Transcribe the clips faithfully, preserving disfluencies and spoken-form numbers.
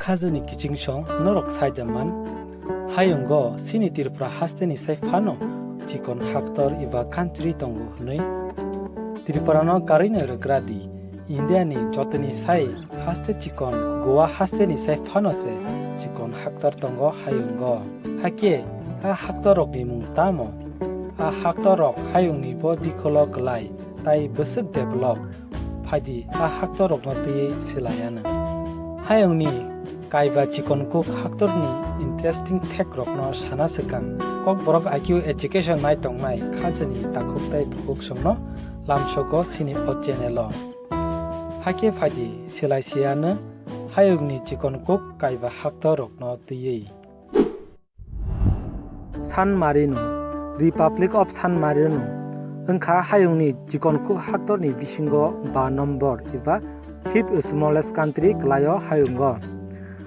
Hajani kiching song norok saida man, hayungo sini Tripura hasteni sai phano chikon haktor eba country tongo hwnwi. Tripurano karwino rwgra di, Indiani jotoni sai haste chikon, Goa hasteni sai phano se chikon haktor tongo hayungo. Hakhe a haktorrokni mung tamo? A haktorrok hayungni bo dikolo klai tai bwswk develop. Phaidi a haktorrokno twiwi swlaianw. Hayungni kaiba chikon kuk haktorni interesting fact rokno sana swkang, Kokborok I Q education nai tongnai khajani takhuk tai bukhuk songno lamsogo sini o channel o. Hakhe phaidi swlai siyanw hayungni chikon kuk kaiba haktor rokno twiwi. San Marino, Republic of San Marino, wngkha hayungni chikon kuk haktorni bisingo ba nombor eba fifth smallest country kwlaio hayungo.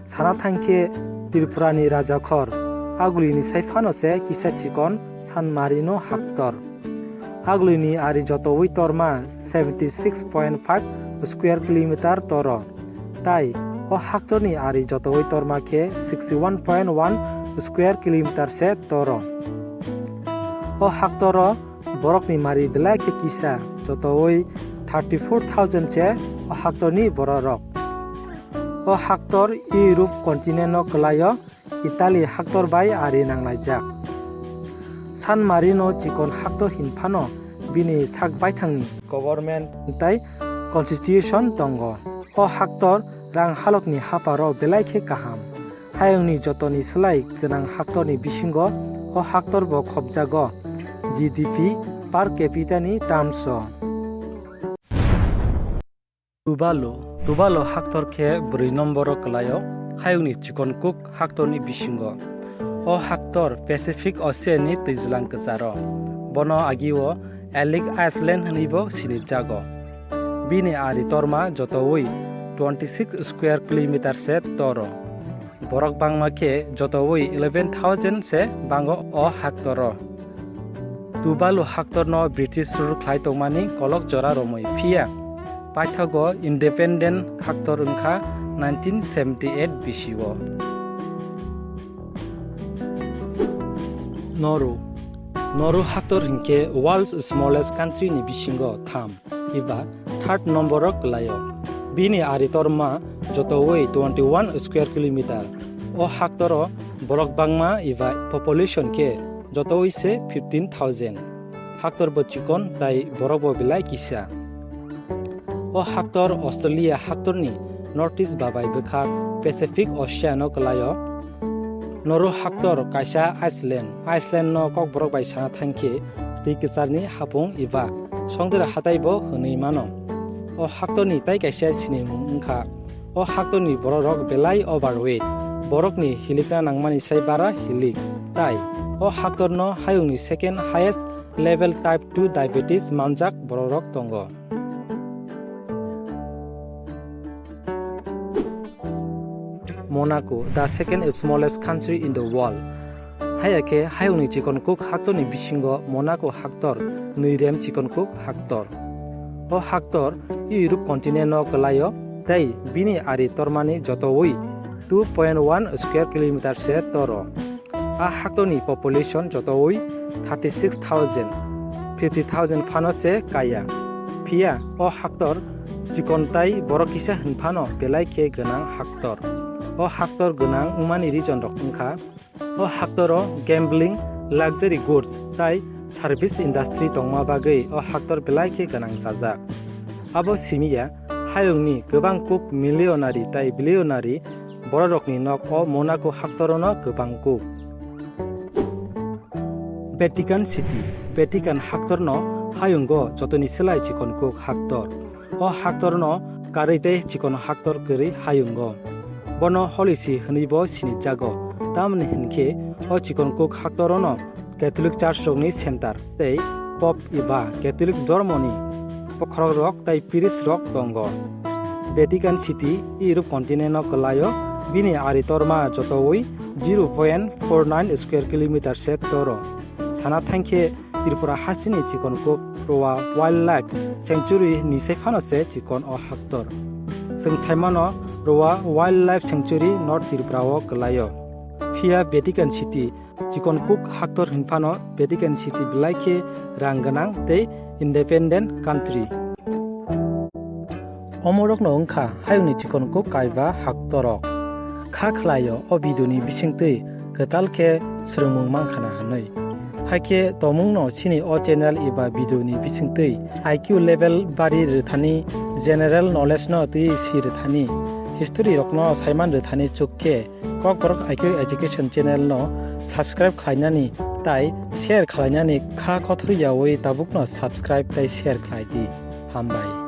Sana thangkhe Tripurani rajakhor, agulini sai phano se kisa chikon San Marino haktor. Agulini ari jotowi torma seventy six point five square kilometer toro. Tai o haktorni ari jotowi torma khe sixty one point one square kilometer se toro. O haktoro borokni mari belai khe kisa, jotowi thirty four thousand se o haktorni bororok. O haktor Europe continent o kwlaio, Italy haktor bai ari nanglaijak. San Marino chikon haktor hin phano bini sak baithangni government tai constitution tongo. O haktor rang halokni haparo belai khe kaham. Hayungni jotoni slai gwnang haktorni bisingo o haktor bo khopjago G D P per capita ni terms o. Tuvalu, Tuvalu haktor khe brwi nomboro kwlaio, hayungni chikon kuk haktorni bisingo. O haktor Pacific Ocean ni twijlang kwcharo. Bono agio Ellick Island hwnwibo sinijagw. Bini ari torma jotowi twenty six square kilometer se toro. Borok bangma khe jotowi eleven thousand se bango o haktoro. Tuvalu haktorno British rule khlai tongmani kolok jora romwi, phiya paithago independent haktor wngkha nineteen seventy eight bisio. Noru, Noru haktor hinkhe world's smallest country ni bisingo tham eba third nomboro kwlaio. Bini ari torma jotowi twenty one square kilometer. O haktoro borok bangma eba population khe jotowi se fifteen thousand. Haktor bo chikon tai borok bo belai kisa. O haktor Australia haktorni North East babai bwkha Pacific Ocean o kwlaio. Noru haktor kaisa island. Island no kokborok bai sana thangkhe twi kwcharni hapung eba songdwra hatai bo hwnwi mano. O haktorni tai kaisa sinimung wngkha. O haktorni bororok belai overweight. Borokni hilikna nangmani sai bara hilik. Tai o haktorno hayungni second highest level type two diabetes manjak bororok tongo. Monaco, the second smallest country in the world. Haya khe hayungni chikon kuk haktorni bisingo Monaco haktor nwi rem chikon kuk haktor. O haktor Europe continent o kwlaio tei bini ari tormani jotowi two point one square kilometer se toro. A haktorni population jotowi thirty six thousand, fifty thousand phano se kaya. Phiya o haktor chikon tai borok kisa hwn phano belai khe gwnang haktor. O haktor gwnang wngmani reason rok wngkha, o haktoro gambling, luxury goods tai service industry tongma bagwi o haktor belai khe gwnang sajak. Abo simiya hayungni kwbang kuk millionaire tai billionaire bororokni nok o Monaco haktorono kwbang kuk. Vatican City, Vatican haktorno hayungo jotoni slai chikon kuk haktor. O haktorno karwi tei chikon haktor kwrwi hayungo. Bono Holy See hwnwibo sinijago, tamni hwnkhe o chikon kuk haktorono Catholic Church rokni center tei Pope eba Catholic dhormoni bokhorok rok tei priest rok tongo. Vatican City Europe continent o kwlaio, bini ari torma jotowi zero point four nine square kilometer se toro. Sana thangkhe Tripura hasteni chikon kuk Roa Wildlife Sanctuary ni sai phano se chikon o haktor. Chwng saimano Roa Wildlife Sanctuary North Tripura o kwlaio. Phiya Vatican City, chikon kuk haktor hinphano Vatican City belai khe rang gwnang tei independent country. Omorokno wngkha hayungni chikon kuk kaiba haktorok. Kha khlaio o video ni bisingtwi kwtal khe swrwngmung mankhana hwnwi. Haikhe tomungno chini o channel eba video ni bisingtwi I Q level bari rwthani, general knowledge no twi si rwthani, history rokno saiman rwthani chuk khe Kokborok I Q Education channel no subscribe khlainani tai share khlainani kha kothor yaui tabukno subscribe tai share khlai di. Hambai.